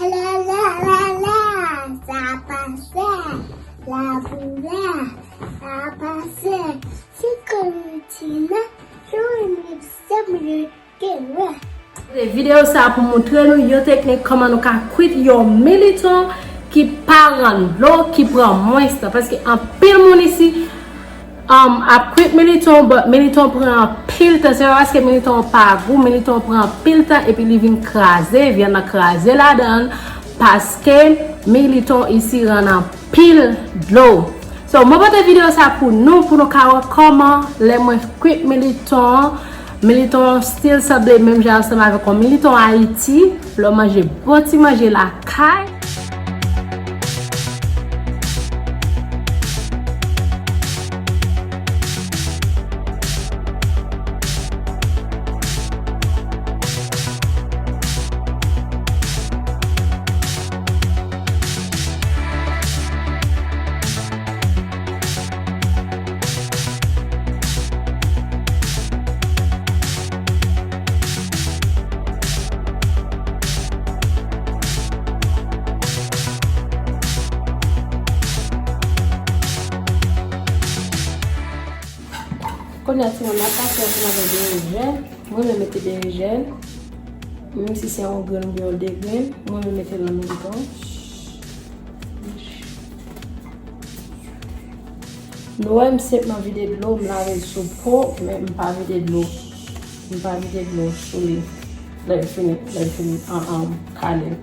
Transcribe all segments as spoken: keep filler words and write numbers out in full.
La la la la, sa pase, la boule, sa pase. Se Coritina, Joey Mix, se mwen, Kenya. Videyo sa a pou montre nou yon teknik kòman nou ka kwit yon militon ki pa rann dlo, ki pran mwens tan. Paske anpil moun isi, um, ap kwit militon, but militon pran anpil tan. Se pa paske militon an pa gou, militon pran anpil tan epi li vin kraze, vyann nan kraze ladan l, paske militon isi rann anpil dlo. So, mwen pote videyo sa pou nou, pou nou ka wè kòman lè mwen kwit militon an, militon an still sanble menm jan ansanm avèk yon militon Ayiti, lè w manje bon ti manje lakay. Kounye a, timoun, n ap pase ansanm avèk berejèn. Mwen renmen mete berejèn. Menm si se yon grenn oubyen yon de grenn, mwen renmen mete l an menm tan. Nou wè m senpman vide dlo, m lave l sou po, men m pa vide dlo. M pa vide dlo sou li. Lè m fini, lè m fini an, an, kale l.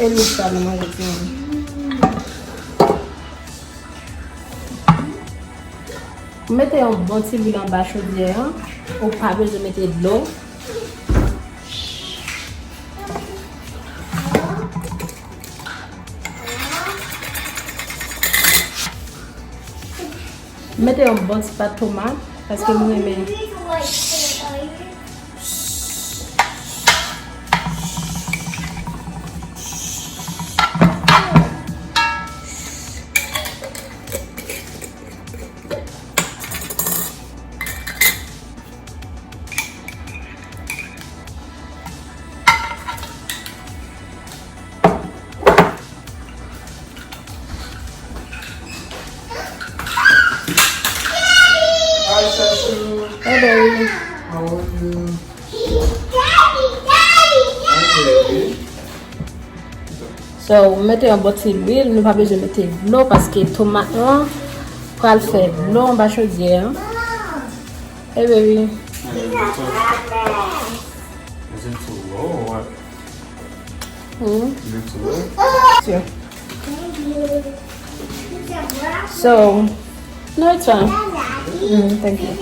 E nou sa nou manje timoun. Mete yon bon ti lwil anba chodyè an. Ou pa bezwen mete dlo. Mete yon bon ti pat tomat, paske m renmen. Hi, Shashu. Hey, baby. How are you? Okay. So, mete yon bon ti lwil, nou pa bezwen mete dlo paske tomat lan pral fè dlo anba chodyè an. Hey, baby. Is it too low or what? Hmm? Is it too low? Sure. So, no, it's fine. Mm, thank you.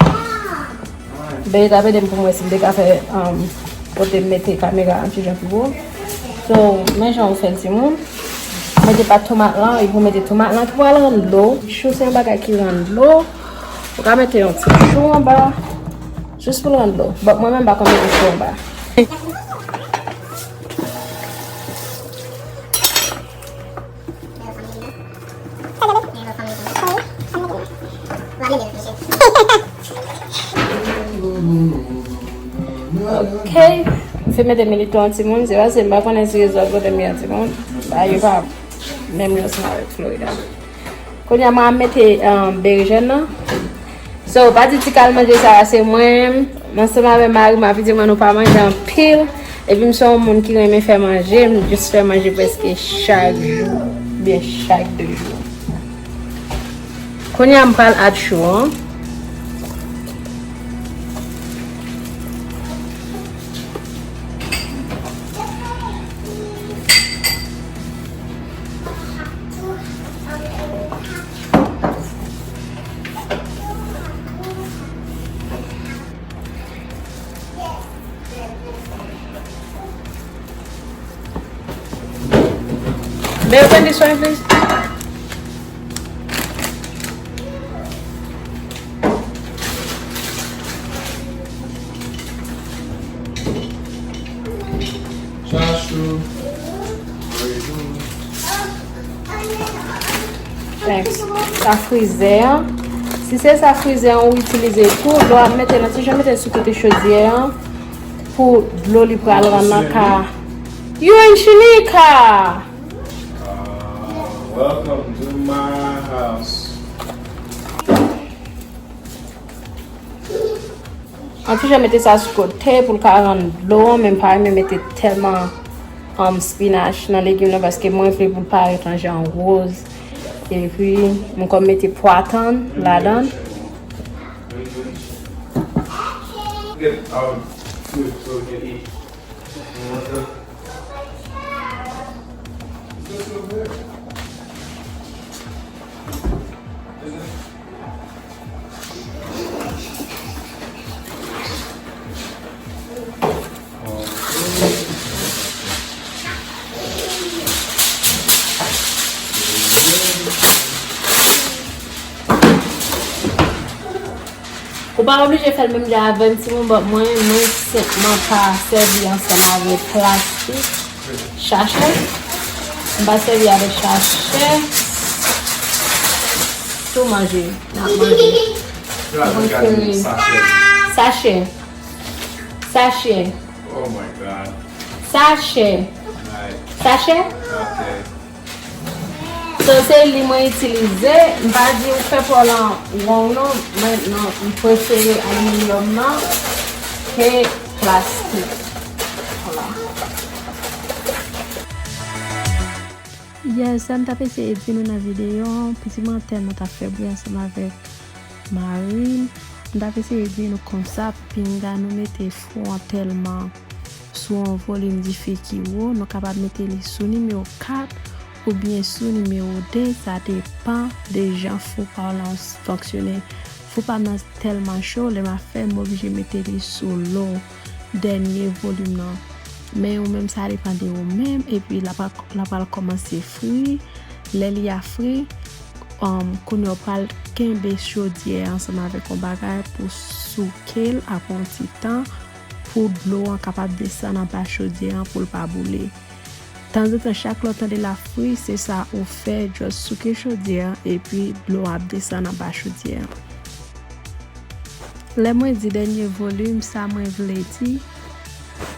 Babe t ap ede m pou m wè si m te ka fè, um, kote m mete kamera an ti jan pi wo. So, men jan ou fè l timoun. Mete pat tomat lan, epi ou mete tomat lan ki pral rann dlo. Chou se yon bagay ki rann dlo. Ou ka mete yon ti chou anba, jis pou l rann dlo. But mwen menm m pa konn mete chou anba. Ok. M fin mete milito an timoun, se paske m pa konnen si rezon kote m ye an timoun. Bagay yo pa menm jan ansanm avèk Florida. Kounye a, mwen ap mete, um, berejèn nan. So, pa di ti kal manje sa a, se mwen, ansanm avèk mari m, avè di mwen nou pa manje anpil. Epi m se yon moun ki renmen fè manje, m jis fè manje prèske chak jou, oubyen chak de jou. Kounye a m pral add chou an. May I open this one, please? Chachou. Thanks. Sa frizè an. Si se sa frizè an ou itilize tou, dlo ap mete nan ti jan mete sou kote chodyè an pou dlo li pral rann nan ka. You and Shanika! Ah, welcome to my house. An ti jan mete sa sou kote pou l ka rann dlo an, men m pa renmen mete tèlman, um, spinach nan legim nan paske mwen vle pou l parèt an jan woz. Epi, m konn mete pwa tann ladan l. Get our food so we can eat. Ou pa oblije fè l menm jan avè m, timoun, but mwen, mwen senpman pa sèvi ansanm avèk plastik. Sachè. M pa sèvi avèk sachè. Tou manje. N ap manje. Mwen prefere sachè. Sachè. Oh my God. Sachè. Sachè? Ok. So, se li mwen itilize. M pa di ou fè pa w lan wrong non, men non, m prefere aliminyòm nan ke plastik. Vwala. Yes, sa m t ap eseye di nou nan videyo an, pitit mwen tèlman t ap fè bri ansanm avèk mari m. M t ap eseye di nou konsa, pinga nou mete fou an tèlman sou yon volim dife ki wo, nou kapab mete li sou nimewo kat oubyen sou nimewo de, sa depann de jan fou pa w lan fonksyone. Fou pa m nan tèlman cho, lè m ap fè, m oblije mete li sou low, dènye volim nan. Men ou menm, sa depann de ou menm, epi l ap, l ap pral kòmanse fri. Lè li a fri, um, kounye a w pral kenbe chodyè a ansanm avèk yon bagay pou souke l apre yon ti tan, pou dlo an kapab desann anba chodyè an pou l pa boule. Tanzantan, chak lè w tande l ap fri, se sa ou fè, just souke chodyè an, epi dlo an ap desann anba chodyè an. Lè mwen di dènye volim, sa mwen vle di,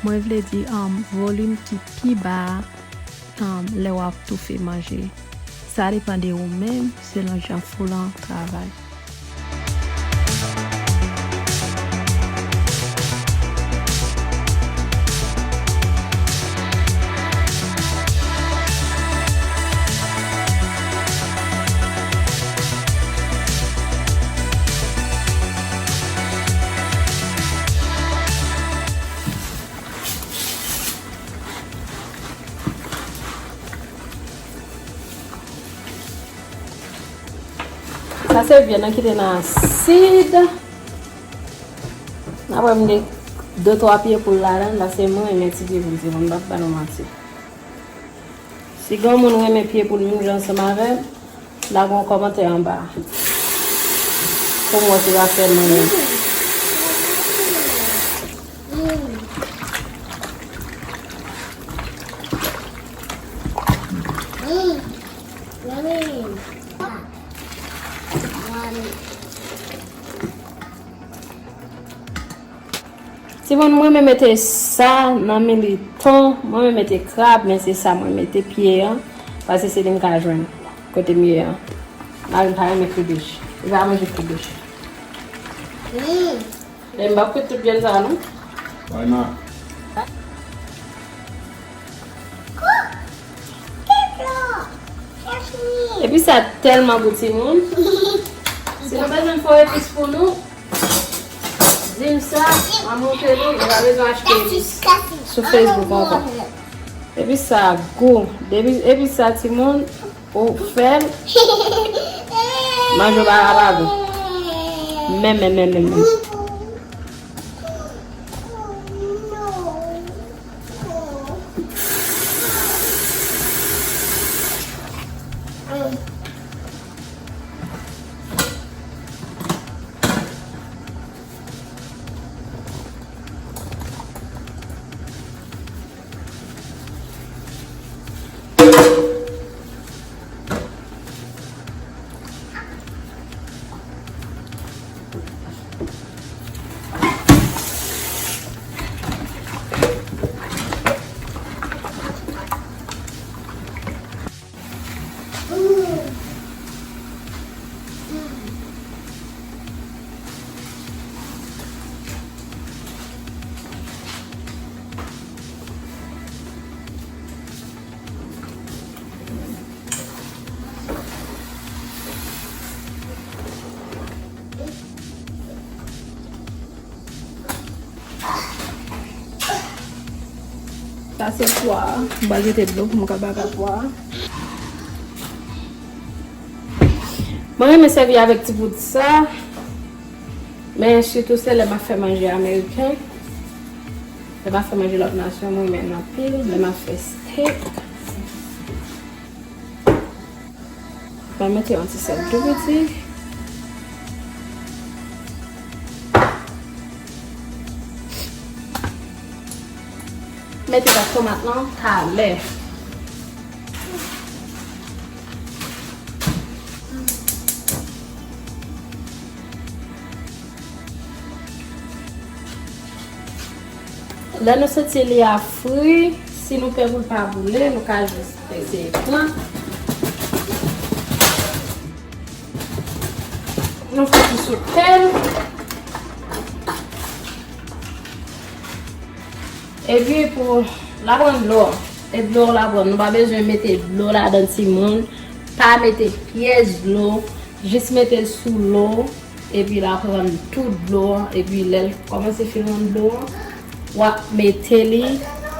mwen vle di, um, volim ki pi ba a, um, lè w ap toufe manje. Sa depann de ou menm, selon jan fou lan travay. Sa se vyann nan ki te nan asid. Apre m gen de twa pye poul ladan, la se mwen renmen ti pye poul, ti moun, m p ap ba nou manti. Si gen yon moun renmen pye poul menm jan ansanm avè m, lage yon kòmantè anba pou m wè si l ap fè m renmen. Timoun, mwen renmen mete sa nan militon, mwen renmen mete krab, men se sa mwen mete pye an, paske se li m ka jwenn kote m ye an. Mari m pa renmen kribich. Li pa manje kribich. Mm. E m p ap kwit tout vyann sa a, non. Why not? Epi sa tèlman gou, timoun. Si nou bezwen fè epis pou nou, di m sa, m a montre nou, nou pa bezwen achte epis sou Facebook ankò. Epis sa gou. Depi epis sa, timoun, ou fè l, manje w pa ka pa gou. Men, men, men, men, men. Sa se pwa a. M pral jete dlo pou m ka baka pwa a. Mwen renmen sèvi avèk ti poud sa. Men sitou se lè m ap fè manje ameriken. Lè m ap fè manje lòt nasyon, mwen renmen l anpil. Lè m ap fè steak. Mwen mete yon ti sèl tou piti. Mete lòt tomat lan talè. Lè nou santi li a fri, si nou pè pou l pa boule, nou ka jis eseye pran. Nou fè ti sote l. Epi pou l ap pran dlo, e dlo l ap pran, nou pa bezwen mete dlo ladan, timoun. Pa mete pyès dlo, jis mete l sou lo. Epi l ap rann tout dlo an, epi lè l kòmanse fin rann dlo an, w ap mete li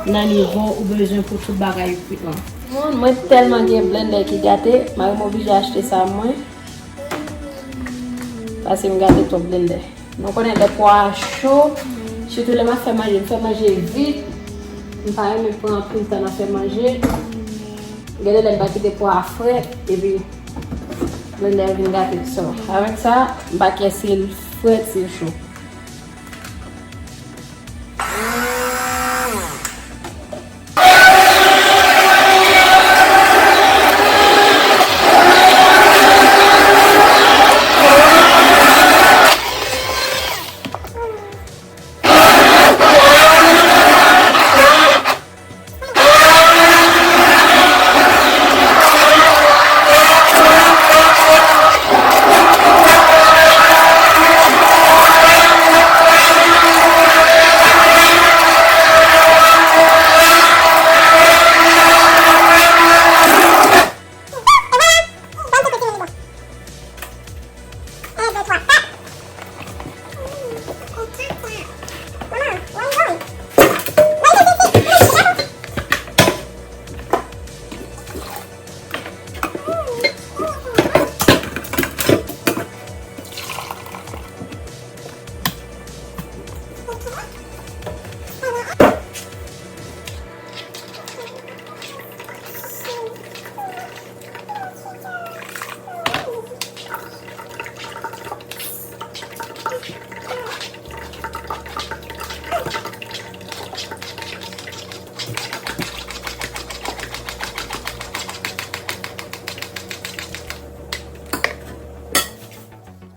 nan nivo ou bezwen pou tout bagay yo kwit lan. Mwen, mwen tèlman gen blendè ki gate, mari m oblije achte sa mwen. Paske m gate twòp blendè. Nou konnen lè pwa a cho, sitou lè m ap fè manje, m fè manje vit. M pa renmen pran anpil tan nan fè manje. Gen de lè m pa kite pwa a frèt, epi blendè a vin gate l. So, avèk sa, m pa kè si l frèt, si l cho.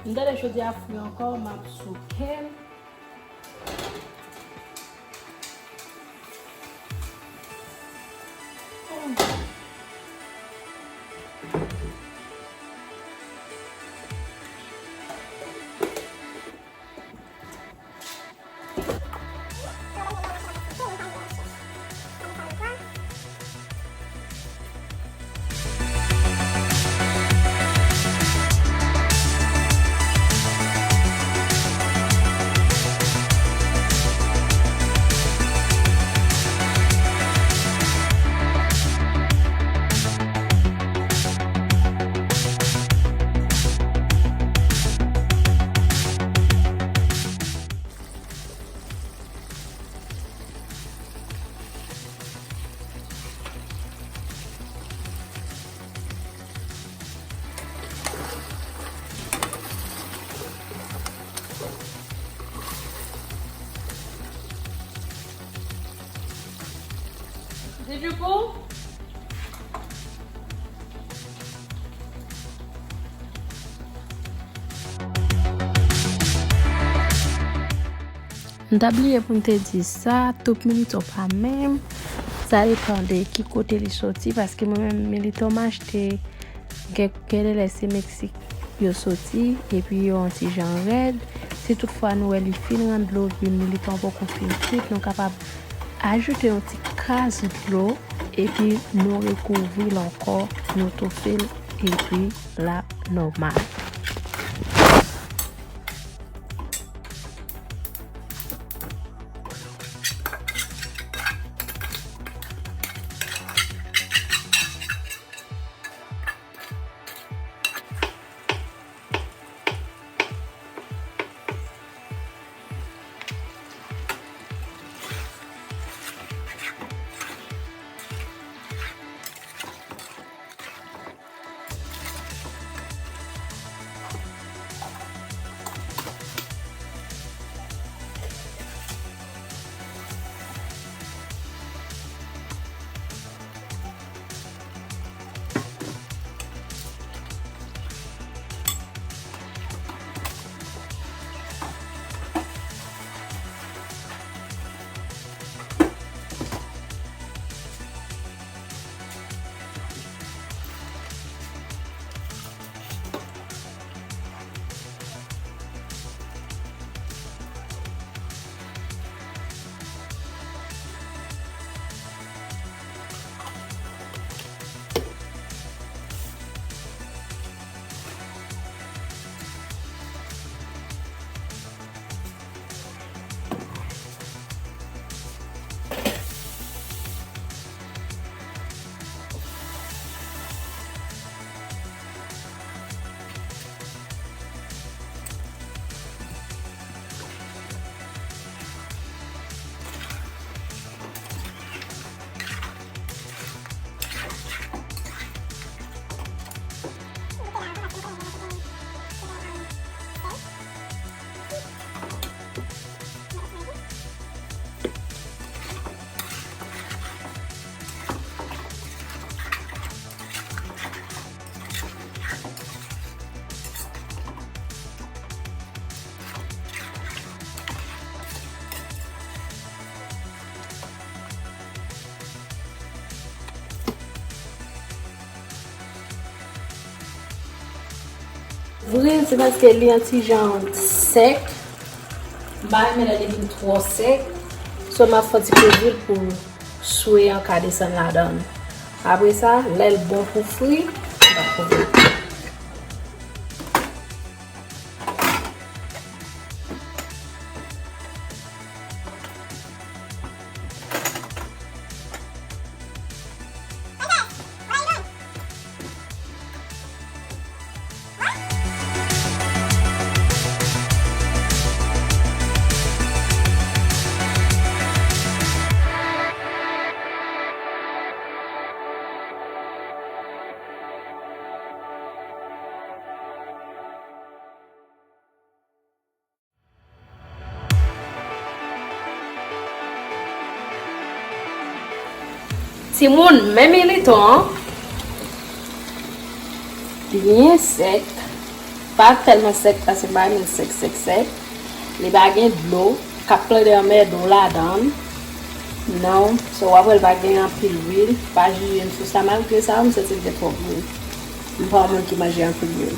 M tande jodi a fri ankò, m ap souke l. Did you pull? M ta bliye pou m te di sa, toup militon pa menm. Sa depann de ki kote li soti, paske mwen menm militon m achte, gen, gen de lè se Meksik yo soti, epi yo yon ti jan rèd. Si toutfwa nou wè li fin rann dlo, vin militon poko fin kwit, nou kapab ajoute yon ti kras dlo, epi nou rekouvri l ankò, nou toufe l, epi l ap nòmal. Vril, se paske li yon ti jan sèk. M pa renmen lè li vin twò sèk. So, m ap fè yon ti pil lwil pou swe an ka desann ladan l. Apre sa, lè l bon pou fri, m ap kouvri. Timoun, men militon an byen sèk. Pa tèlman sèk, paske m pa renmen l sèk, sèk, sèk. Li pa gen dlo k ap plede anmède w ladan l. Non, so w ap wè l pa gen anpil lwil. Pa jije m sou sa, malgre sa, m santi l gen twòp lwil. M pa yon moun ki manje anpil lwil.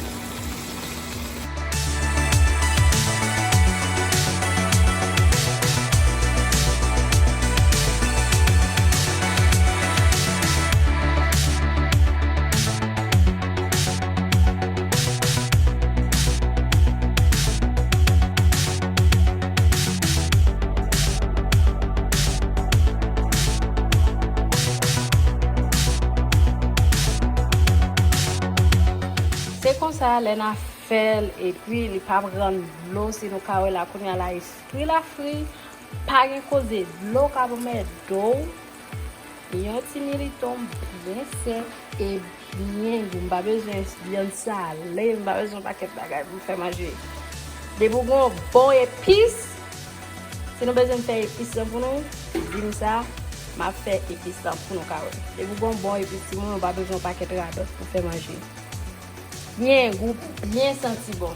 Se konsa, lè n a fè l, epi li p ap rann dlo, si nou ka wè la, kounye a la, li fri, la fri, pa gen koze dlo k ap anmède w. Yon ti militon byen sèk e byen gou. M pa bezwen vyann sale, m pa bezwen yon pakèt bagay pou m fè manje. Depi w gen yon bon epis, si nou bezwen fè epis lan pou nou, di m sa, M ap fè epis lan pou nou ka wè. Depi w gen yon bon epis timoun, ou pa bezwen yon pakèt radòt pou fè manje. Byen gou, byen santi bon.